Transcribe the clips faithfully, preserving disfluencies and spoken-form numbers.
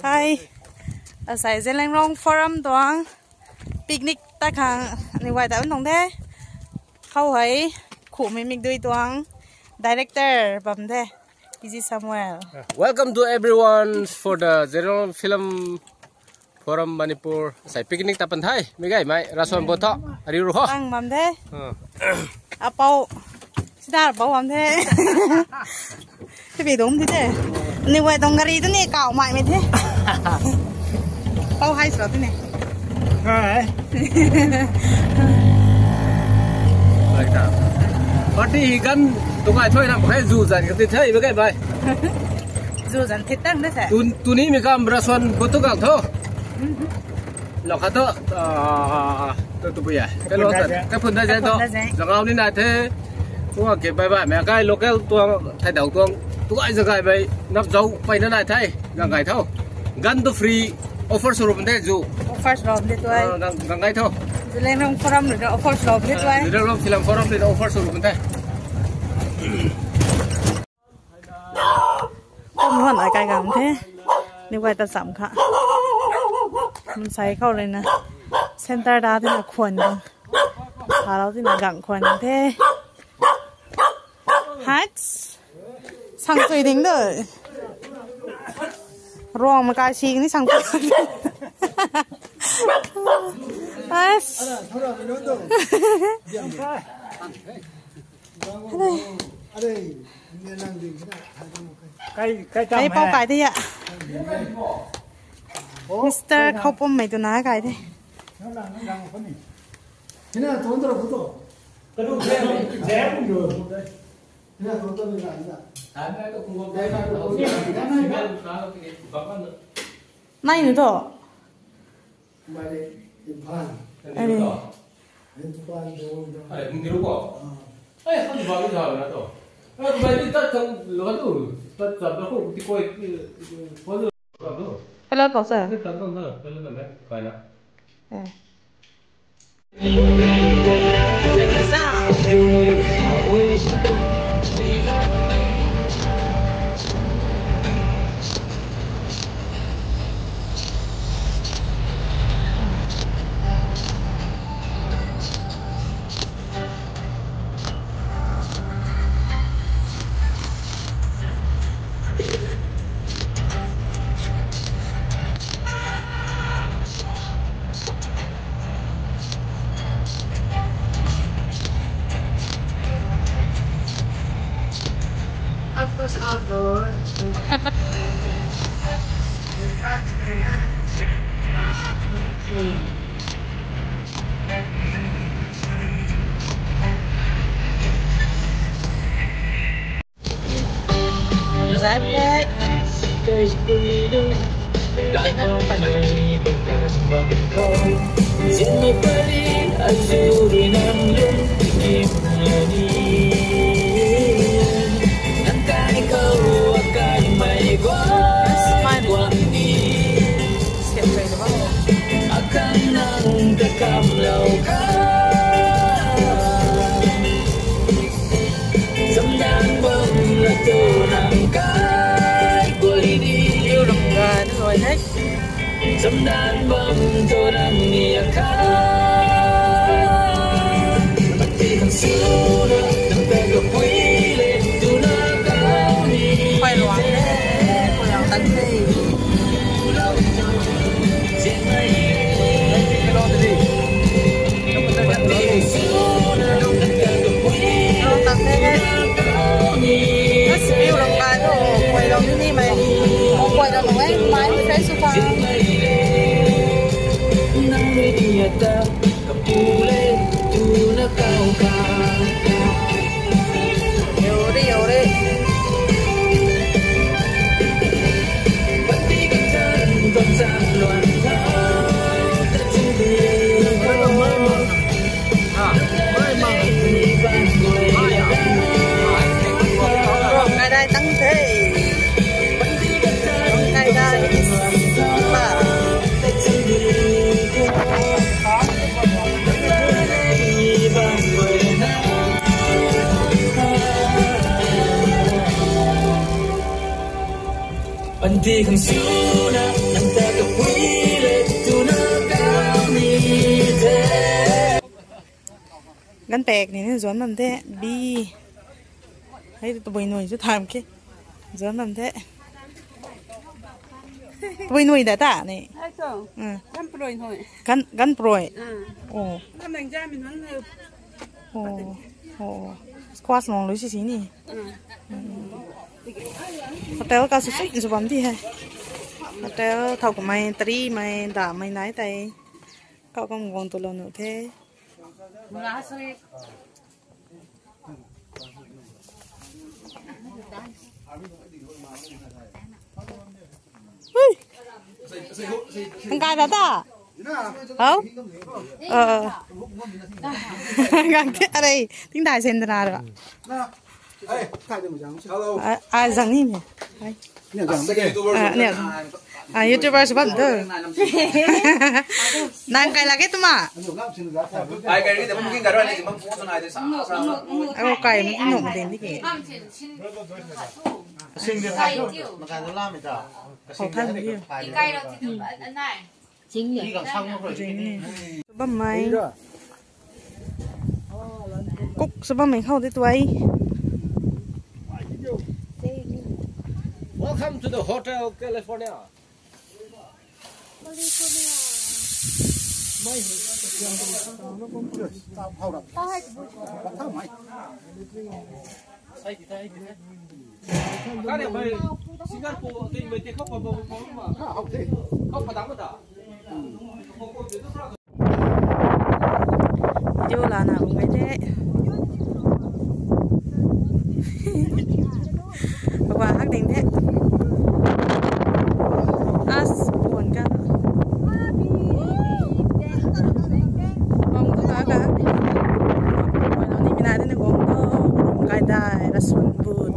Hi. Asai Zeliangrong Forum tuang picnic ta khang ni guay ta nung de. Khou hei, khumei mikdui tuang director bam de, P G Samuel. Welcome to everyone for the General Film Forum Manipur. Sai picnic ta pan thai, mi gay mai, rasuan bo tho, ari ru ho. Tang bam de. Ah. Apau, sida apau bam de. Tibi dum ti de. Ni guay tuang gari tu ni kau mai mi the. Pau hai sro tu ni. Hai. Like that. Party hi kan tu ngai thoi na, khai zu zan ka ti thai, mi gay mai. Zu zan thit tang de se. Tu, tu ni mi kam rasuan bo tu kang tho. Lo kha to, ah, to, to puya. Kalo sa, kaphun da zai to. Kaphun da zai. Zangau ni nai the. Tuang ke bai bai, mei kai local tuang, thai dau tuang, tuang ai zagai bai, nap zau pai na nai thai, gang gai tho. Gan to free offer suru bande zu. Offer suru bande tu ai. Ah, gang, gang gai tho. Zeliangrong Forum ni offer suru bande tu ai. Zeliangrong Film Forum ni offer suru bande. Kum hon ai kai gang the. Ni guay ta cham kha. Mun sai khou rui na. Center da tina khwan gang. Sarau tina gang khwan the. Hats. Sang tui ding de. Ruang ma kai si ni sang tui. As. Kai, kai tam Kai pau hai. Kai de ya. Mister Khoupummei tu na kai de. Hina tuan tara kuto. Hina tuan tara ni la ni la. Nai nu to. Mari Imphal. Ari. Imphal do do. Ari, hindi ru ko. Ah. Ai, kau di bagi jaw na to. Ai, bai di tat thang lo tu. Tat tat na ko ti koi, koi lo tu. Hello, kau sa. Ni tat thang na, hello na, kai na. Eh. Samdan bam la tu nang kai guay ni. Yu ram ga ni loi hei. Samdan bam tu nang ni akha. Pati kan sura nang kai ka pui le tu na kau ni. Khuay luang the, khuay luang tan the. Kai dai tang the. Kai dai is ba. Ti khang suna, nang ta kapui le tuna kau ni the. Gan pek ni ni zuan bam the, bi. Hei, tabui nui chu tham ke. Zuan bam the. Tabui nui da ta ni. Hai to. Hmm. Gan proi nui. Gan, gan proi. Hmm. Oh. Gan nang jam min hon. Oh, oh. Squash long lui si si ni. Hmm. Hotel ka su sui su bam di hai. Hotel thau kamei, tari mei, da mei nai tei. Kau kam guang tu lou nu the. Hui. Tang kai da ta? Hau? Ờ. Gang the, arei, ting dai sen da na ra. Hello. Ai, ai, zang ni me. Ai. Second YouTuber. Ah, ne. Ah, YouTuber sw bam tu. Nang kai lak e tuma? Ai kai ri de, bam king kai ro ni, bam phone sw nai de sa, sa. Ai, kai mi nung den di ke. Sing de thai tu, makai da la mi ta. Kasing de thai tu. Kai ro ti tu, anai. Jing ni. Jing ni. Bam mai. Cook sw bammei khou di tuai. Welcome to the Hotel California. Video lana bam kai the. Awa hak ding the. As puan ka. Bam tu ka ka. Puan ni mina de ni bam tu. Kai dai, rasuan but.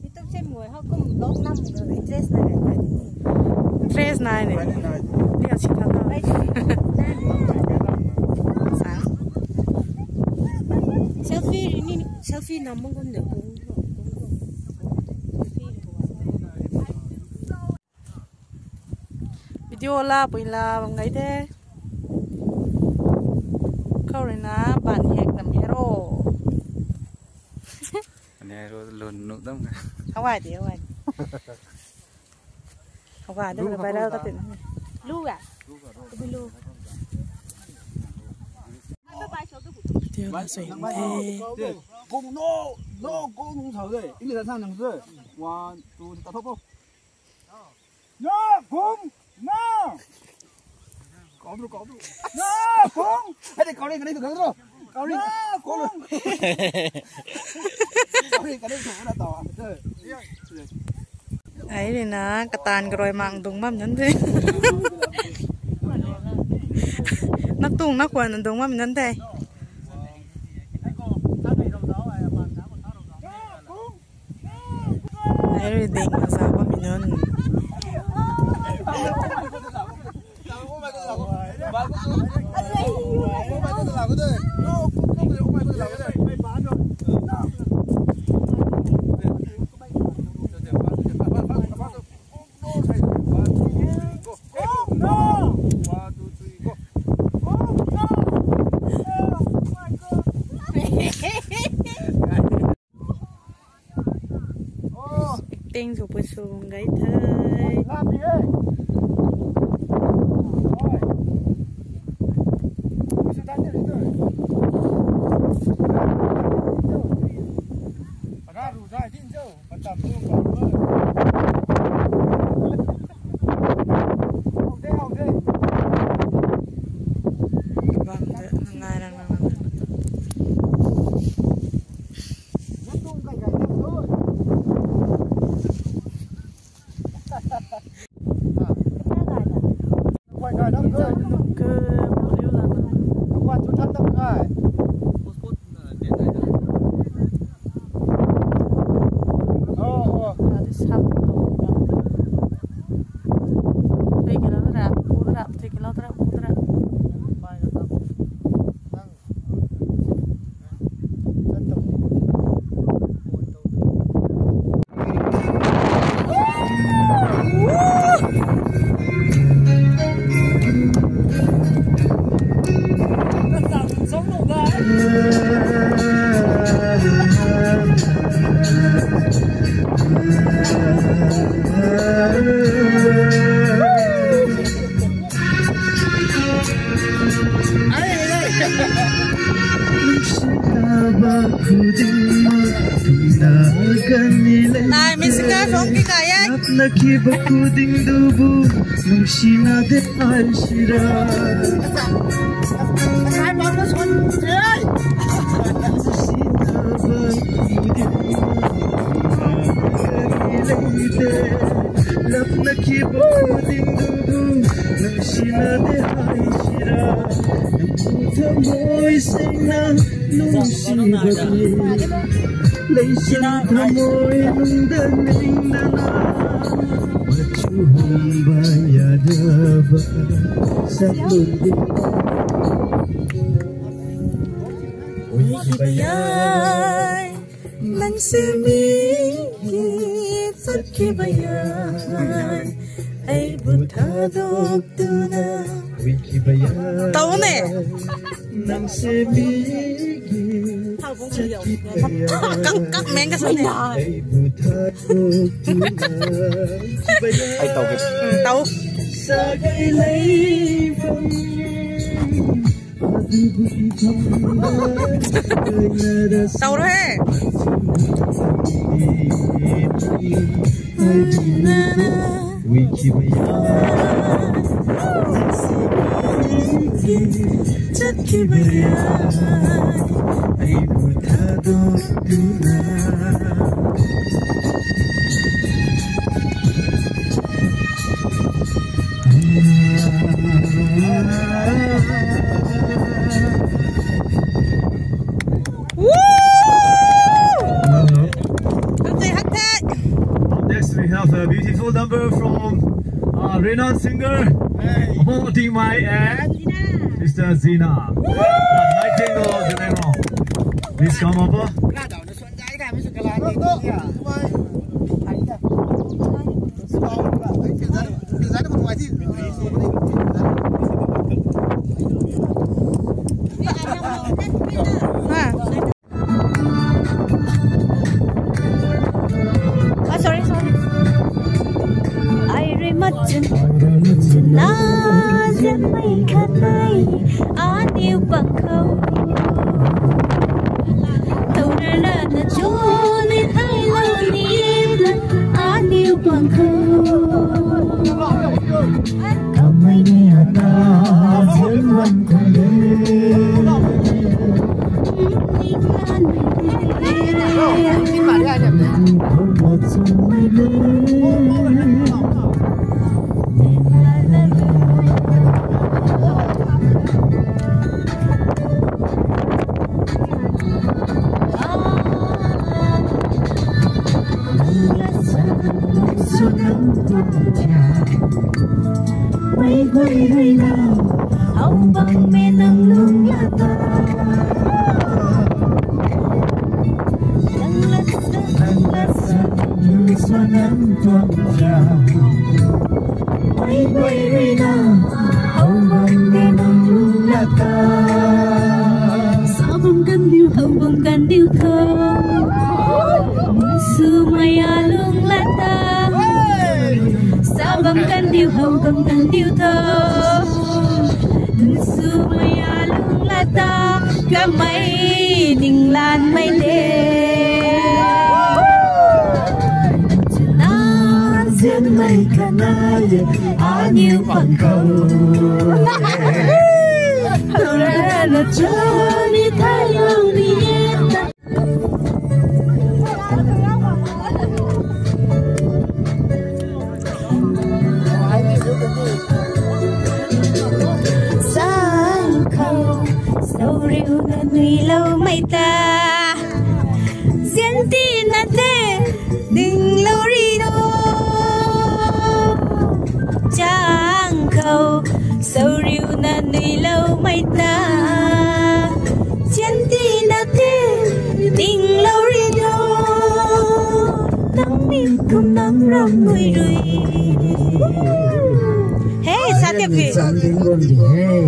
YouTube se mui hou kum vlog nam interest nai nai. Interest nai nai. Nai nai. Dia si thang. Selfie ni, selfie nam mong kum de kum. Video la pui la bam gai the. Khou rui na ban hek nam hero. Ane ro lun nu dam. Hawai de, hawai. Hawai de, viral ta tin. Lu ga. Lu. Video la sui the. Kung no, no, kung nung thau de. Ini dah sang nang de. One, two, three, ta thop. No, kung, no. Kau tu, kau tu. No, kung. Hei de, kau ri, kau ri, kau ri. Kau ri. No, kung. Kau ri, kau ri, kau ri, tau. Ai ni na, katan karui mang dung bam nan de. Nak tung nak kwan dung bam nan de. Ai rui ding na sa bam mi nunc. Ting sw pui sw gai the. Bam de, ngai nang nang nang. Nai, musical song ki kai e. Napna kiba khuding dubu, nungsina de ai sira. Nungsina ba khuding Lapna kiba khuding dubu, nungsina de ai sira. Nang thamoi singna, nungsina ba. Leisang thamoi nungda ningna na. Machu hum ba yadaba, saplun di. Ui, kiba yai. Nang se mi ki chat ki baya, ai bu tha dok tu na. Ui ki baya. Tau ne. Nang se mi ki chat ki baya. Kang kang meng ka sa ne. Ai bu tha dok tu na. Ai tau ke. Tau. Sa kai lei bam. Tau re. Woo! Up next, we have a beautiful number from uh, renowned singer Mo Tingmai and Sister Zina. Uh, Nightingale of Zeliangrong. Please come up. Uh. Ah, sorry, sorry. Ai rui mat chun, mat chun na, zian mei khat nai, aniu pang khou. Tau rana na chuni thai lou ni na, aniu pang khou. Kamei ni ana, zian wan khou le. Mei guay rui na, how bang me nang lung lata. Nang lat sa, nang lat sa, nang sa nang tuang cha. Mei guay rui na, how bang me nang lung lata. Sa bang kan diu, how bang kan diu tho. Sumaya lung lata. Sa bang kan diu, how bang kan diu tho. Sumaya lung lata. Kamei ninglan mei de. Na zian mei kanai, aniu pang khou. Rana chuni thai lou ni ta. Sang khou, souriu na nui lou mei ta. Zian ti na te, ding lou ri no. Chang khou, souriu na nui lou mei ta. Zian ti na te, ding lou ri no. Nang min kum nang ram nui rui. Hey, sa tip ki. Chan ding ron di, hey.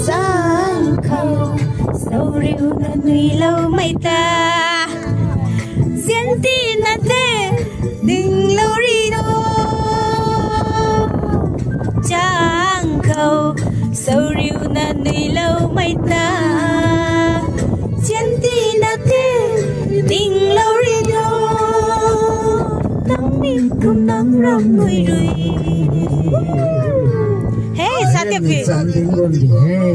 Sang khou, Nuiloumei ta, ziantina te, dinglou ri do. Chang khou, souriuna nuiloumei ta, ziantina te, dinglou ri do. Nang mi kum nang ram nui rui. Hey, Satya Phi. Hey.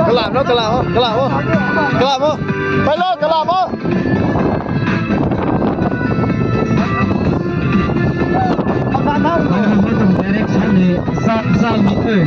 Kalam o, kalam o, kalam o. Kalam o. Hello, kalam o. Direction ni sap sap ni e.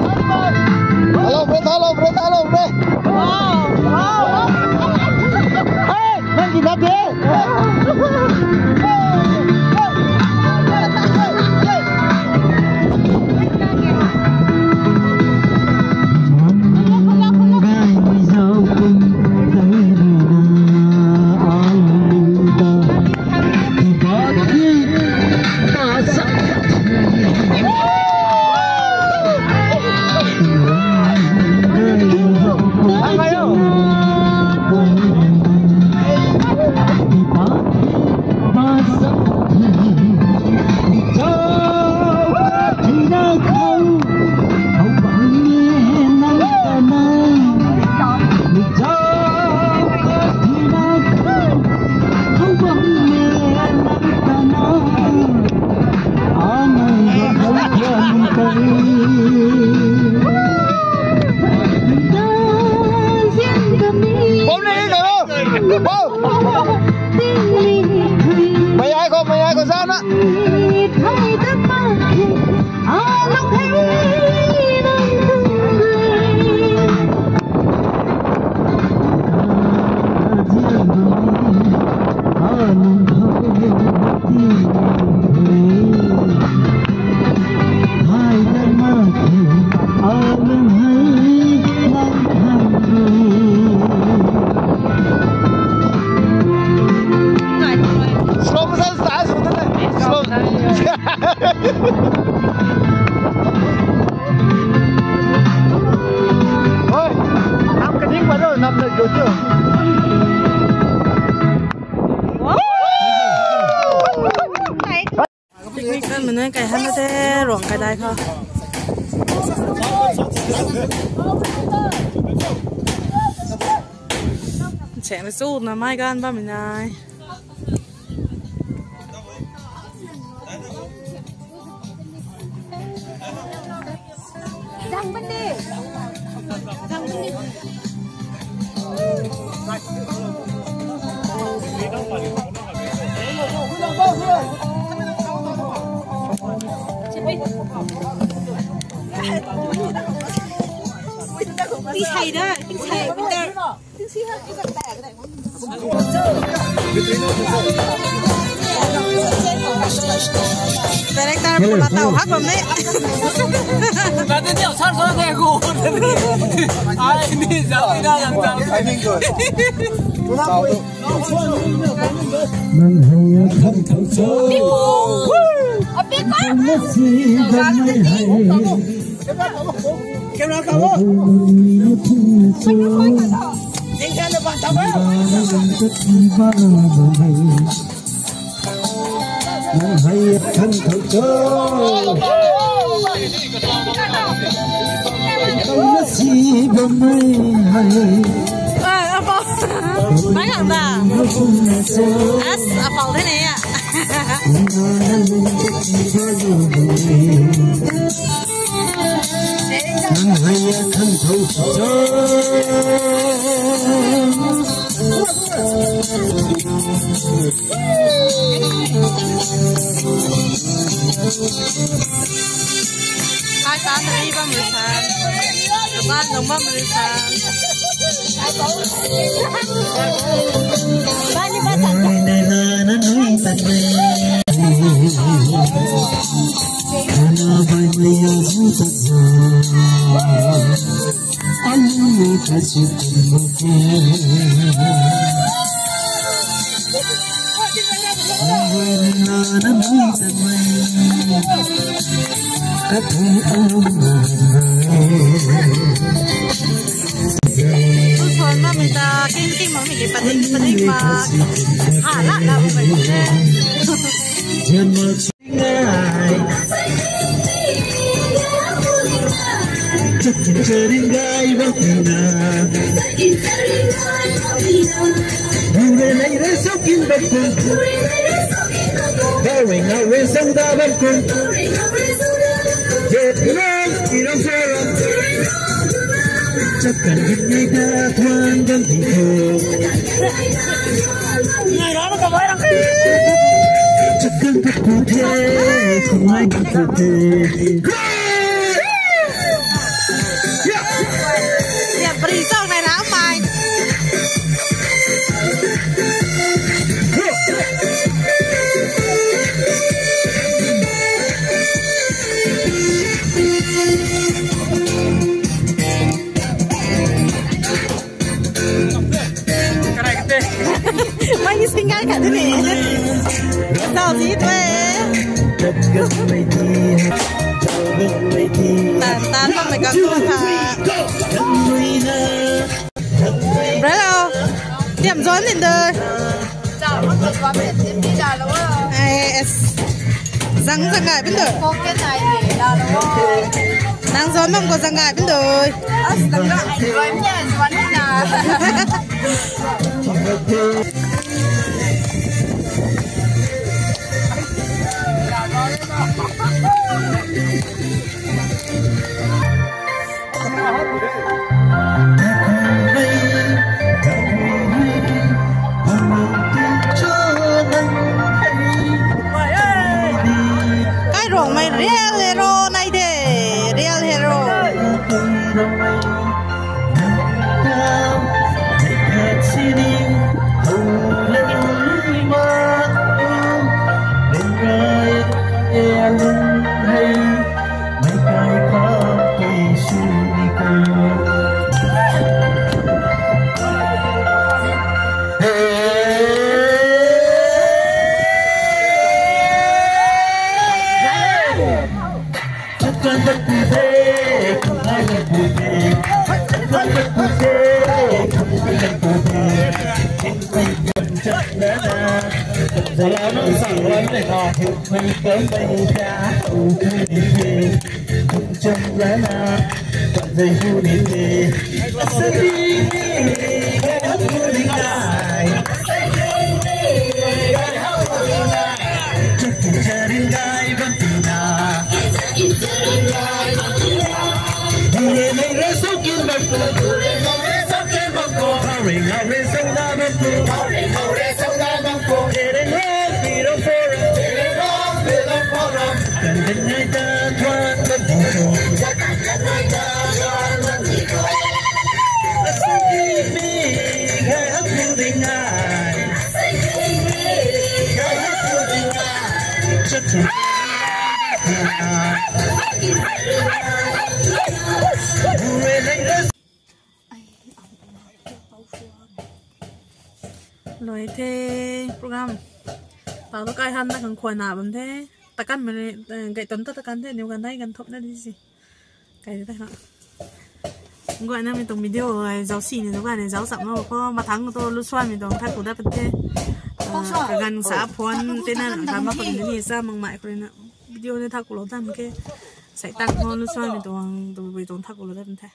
Hello, bre, hello, bre, hello, bre. Hey, nang ki na de. Mayai khou, mayai khou zana. Slow motion style sw tei. Slow. Hoi, nam kaning pa ro, nam na jo jo. Picnic kan mene kai han te ruang kai dai kha. Cheng na chu na mai gan bam nai. Tingsaida, tingsaida. Director, hello, matau hello. Hak bam ne. Tadi dia sar sar de ko. Ai ni jao ni na jang jang. I think good. Nang hei a khan khou cho. Abi ko. Nang na si bam mei hei. Camera ka wo. Mai ngang da. As, apau de ne ya. Hai ta tari bam rui san. Dukan dong bam rui san. Tusuan mamei ta, king king mamei ki padik padik ma. Ha la la mamei ki. Ringgai bam tina. Hure lei re sokin bam kum. Bawing a re song da bam kum. Ye rang i rang sa rang. Chakkan git ngai da tuan gam di ko. Ngai rana ka bai rang. Chakkan ka pu the, kumai ka pu the. Ya, bri song nai na mai. Mai ni singai ka de ni. Tau si tue. Tan tan bam mei ka tu tha. Brother, tiam zon din de. Zang zang gai bin de. Nang zon bam ko zang gai bin de. Kairangmei real hero nai de, real hero. Loi the program. Tau tu kai han na khang khwan na bam the. Takan mei, eh, gay ton ta takan the, niw gan dai gan thop na di si. Kai ta ha. Guay na mi tuang video, eh, zau si ni tu gan ni zau sap na ko, mathang tu lu suan mi tuang thak ku da pate. Ah, kagan sa phone te na, kan ma pang ni sa mang mai ko na. Video ni thak ku lo dan ke. Sai tang ho lu suan mi tuang, tu bi tuang thak ku lo dan the.